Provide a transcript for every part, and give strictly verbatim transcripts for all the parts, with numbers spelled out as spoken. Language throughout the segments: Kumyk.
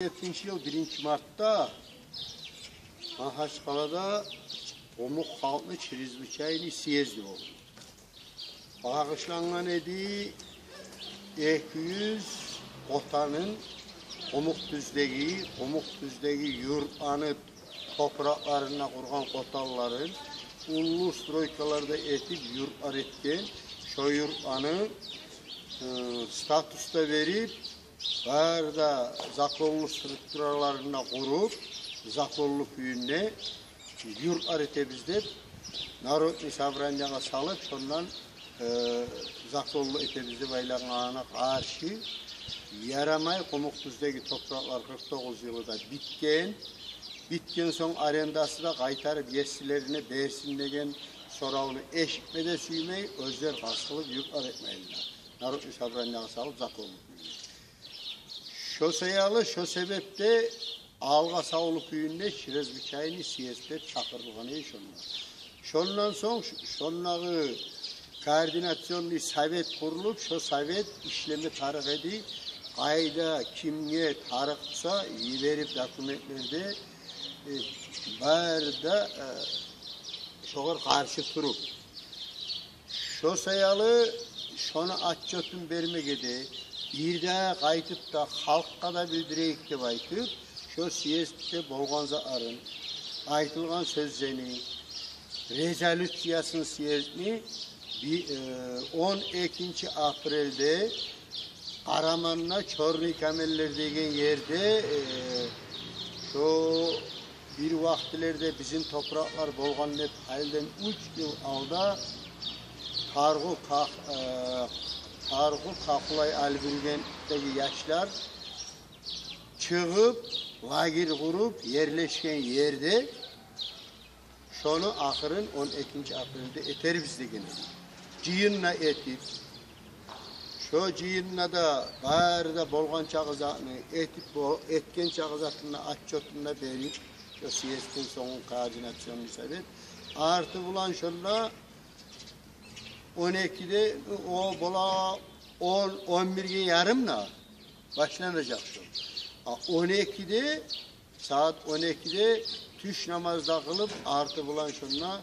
Етинчи йыл биринчи мартда Магьачкъалада къумукъ халкъны чрезвычайный съезди болду. Багъышлангъан эди эки юз къотанын, Къумукъ тюздеги, Къумукъ тюздеги юртланы топуракъларына къургъан къотанларын, уллу стройкалар да этип, юртлар этген, шо юртланы, э, статус да берип, бары да законлу структураларын да къуруп, законлу кюйде юртлар этебиз деп, Народный собраниягъа салып, шондан, э, законлу этебиз деп айлангъанына къаршы, ярамай, Къумукъ тюздеги топуракълар къыркъ тогъуз йылы да битген. Битген сонг арендасы да къайтарып еслерине берсин деген соравну эшитме де сюймей, оьзлер къаст къылып юртлар этмейлер. Народный собраниягъа салып, законлу кюйде. Шо саялы, шо себепде алгъасавлу кюйде чрезвычайный съезд деп чакъырылгъан эди шонда. Шондан сонг ш-, шондагъы координационный совет къурулуп, шо совет ишлеме тарыкъ эди. Къайда кимге тарыкъ буса йиберип документлер де, э, бары да, э, шогъар къаршы туруп. Шо саялы шону отчётун бермеге де, бирдагъы къайтып да халкъгъа да билдирейик деп айтып, шо съездде болгъан затларын, айтылгъан сёзлени, резолюциясын съездни би-, э, он экинчи апрелде Къараманда, Чёрный Камеллер деген ерде, э, шо бир вакътилерде бизин топуракълар болгъан деп, гьалиден уьч йыл алда Таргъу Ках-, э, Таргъу Кахулай Албюргентдеги яшлар чыгъып, лагерь къуруп ерлешген ерде, шону ахырын он экинчи апрелде этербиз деген эди. Жыйын да этип, шо жыйында да бары да болгъан чакъы затны этип, бо-, этген чакъы затны отчётун да берип, шо съездден сонггъу координационный совет. Арты булан шонда он экиде, о бола он, он бирге ярымда башланажакъ шо. А он экиде, сагьат он экиде тюш намаз да къылып, арты булан шонда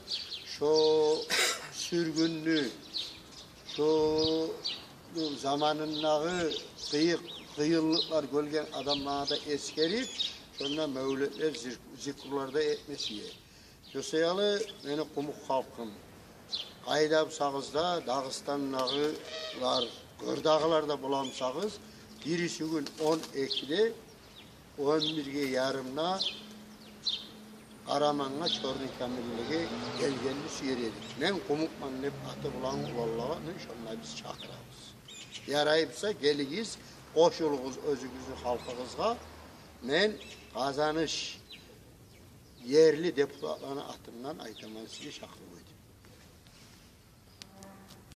шо сюргюнню, шо заманындагъы къыйыкъ, къыйынлыкълар гёрген адамланы да эсгерип, шонда мавлетлер, зик-, зикрулар да этме сюе. Шо саялы, мени къумукъ халкъым, къайда бусагъыз да, Дагъыстандагъылар, къырдагъылар да бола бусагъыз, бирисигюн он экиде, он бирге ярымда Къараманга, Чёрный Камеллеге гелгенни сюер эдик. Мен къумукъман деп аты булан уланлагъа, муна шонда биз чакъырабыз. Ярай буса, гелигиз, къошулугъуз оьзюгюзню халкъыгъызгъа. Мен Къазаныш ерли депутатланы атындан айтаман сизге, чакъырып айтып.